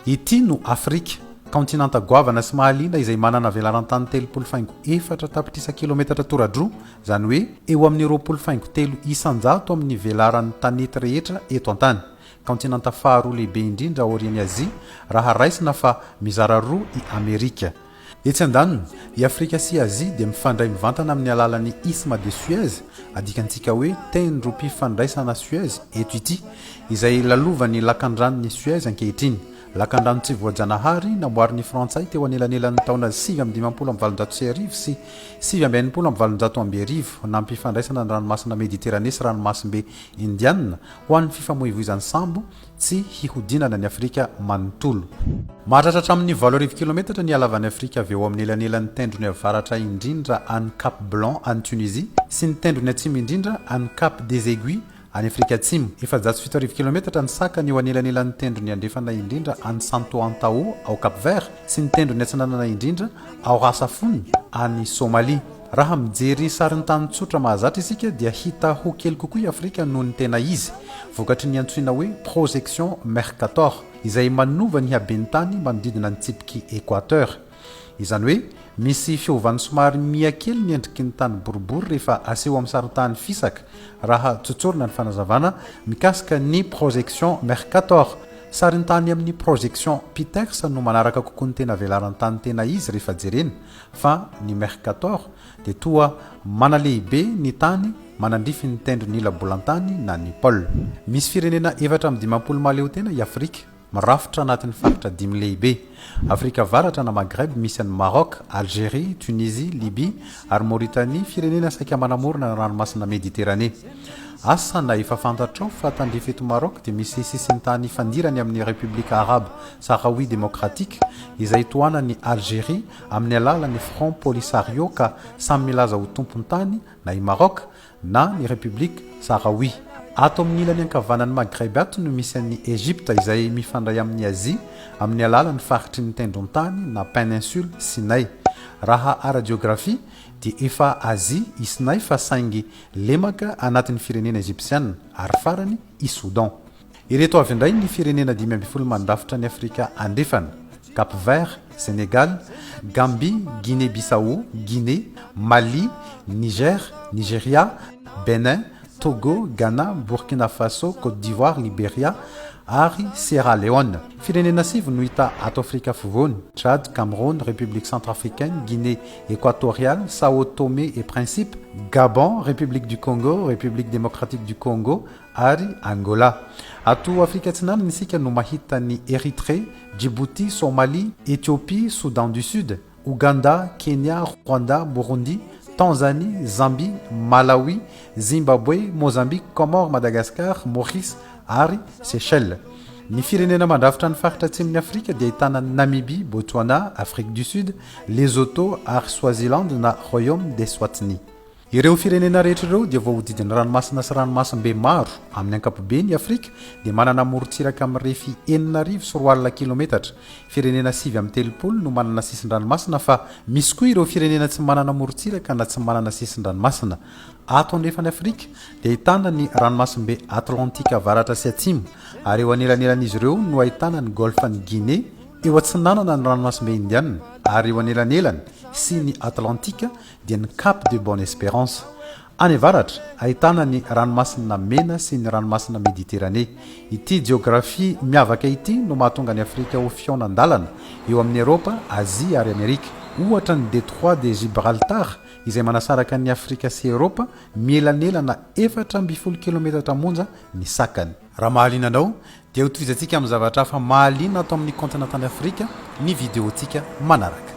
Ity no Afrika, kaontinanta goavana sy mahaliana izay manana velaran-tany 30,4 tapitrisa kilometatra toradroa, izany hoe eo amin'ny 20,3% amin'ny velaran'ny tanety rehetra eto an-tany. Kaontinanta faharoa lehibe indrindra aorian'i Azia, raha raisina fa mizara roa i Amerika. Etsy andaniny, i Afrika sy Azia dia mifandray mivantana amin'ny alalan'ny Isthme de Suez, adikantsika hoe Tendrom-pifandraisana Suez eto ity, izay lalovan'ny Lakandranon'i Suez ankehitriny. Lakandrano tsy voajanahary namboarin'ny Frantsay teo anelanelan'ny taona 1859 sy 1869 nampifandraisana ny ranomasina Mediterane sy ranomasimbe Indiana ho an'ny fifamoivoizan'ny sambo tsy hihodinana ny Afrika manontolo. Mahatratra hatramin'ny 8000 kilometatra ny halavan'i Afrika avy eo amin'ny elanelan'ny tendrony avaratra indrindra any Cap Blanc any Tunisie sy ny tendrony atsimo indrindra any Cap des Aiguilles any Afrika Atsimo. 7400 kilometatra ny sakany eo anelanelan'ny tendrony andrefana indrindra any Santo Antão ao Cap Vert sy ny tendrony atsinanana indrindra ao Ras Afun any Somalia. Raha mijery sarintany tsotra mahazatra isika dia hita ho kely kokoa i Afrika noho ny tena izy, vokatry ny antsoina hoe projection Mercator, izay manova ny haben'ny tany manodidina ny tsipik'i Equateur. Izany hoe misy fiovany somary miha kely ny endriky ny tany boribory rehefa aseho amin'ny sarintany fisaka, raha tsotsorina ny fanazavana mikasika ny projection Mercator. Sarintany amin'ny projection Peters no manaraka kokoa ny tena velaran-tany tena izy rehefa jerena. Fa ny Mercator dia toa manalehibe ny tany manandrify ny tendron'ny ila bolantany na ny pôle. Misy firenena 54 mahaleotena i Afrika, mirafitra anatin'ny faritra dimy lehibe. Afrika Avaratra na Maghreb misy an'i Maroc, Algerie, Tunisie, Libye ary Mauritanie, firenena saika manamorona ny ranomasina Mediterane. Asa na efa fantatrao fa tandrify eto Maroc dia misy sisintany ifandirany amin'ny République Arabe Sahraoui Démocratique izay tohanan'i Algerie amin'ny alalan'ny Front Polisario ka samy milaza ho tompon-tany na i Maroc na ny République Sahraoui. Ato amin'ny ilany ankavanan'i Maghreb ato no misy an'i Egypte izay mifandray amin'i Azia amin'ny alalan'ny faritry ny tendron-tany na Peninsule Sinai. Raha ara-jeografia dia efa Azia i Sinai fa saingy lemaka anatin'ny firenena Egyptiana ary farany i Soudan. Ireto avy indray ny firenena 15 mandrafitra an'i Afrika Andrefana, Cap Vert, Sénégal, Gambie, Guinée Bissau, Guinée, Mali, Niger, Nigeria, Bénin, Togo, Ghana, Burkina Faso, Côte d'Ivoire, Liberia ary Sierra Leone. Firenena sivy no hita ato Afrika Afovoany, Tchad, Cameroun, République Centrafricaine, Guinée Équatoriale, Sao Tomé et Principe, Gabon, République du Congo, République Démocratique du Congo ary Angola. Ato Afrika Atsinanana isika no mahita an'i Érythrée, Djibouti, Somalie, Éthiopie, Soudan du Sud, Ouganda, Kenya, Rwanda, Burundi, Tanzanie, Zambie, Malawi, Zimbabwe, Mozambique, Comores, Madagascar, Maurice ary Seychelles. Ny firenena mandrafitra ny faritra atsimon'i Afrika dia ahitana an'i Namibie, Botswana, Afrique du Sud, Lesotho ary Swaziland na Royaume d'Eswatini. Ireo firenena rehetra ireo dia voahodidin'ny ranomasina sy ranomasimbe maro. Amin'ny ankapobeny, i Afrika dia manana morontsiraka mirefy 2006 kilometatra. Firenena 39 no manana sisin-dranomasina fa misy koa ireo firenena tsy manana morontsiraka na tsy manana sisin-dranomasina. Ato andrefan'i Afrika dia ahitana ny ranomasimbe Atlantika avaratra sy atsimo ary eo anelanelan'izy ireo no ahitana ny golfan'i Guinée, eo atsinanana ny ranomasimbe Indiana ary eo anelanelany sy ny Atlantika dia ny Cap de Bonne Espérance. Any avaratra, ahitana ny Ranomasina Mena sy ny Ranomasina Mediterane. Ity jeografia miavaka ity no mahatonga an'i Afrika ho fihaonan-dalana eo amin'i Eropa, Azia ary Amerika. Ohatra ny Détroit de Gibraltar izay manasaraka an'i Afrika sy Eropa, mielanelana 14 kilometatra monja ny sakany. Raha mahaliana anao, dia hotohizantsika amin'ny zavatra hafa mahaliana ato amin'ny kaontinantan'i Afrika ny videontsika manaraka.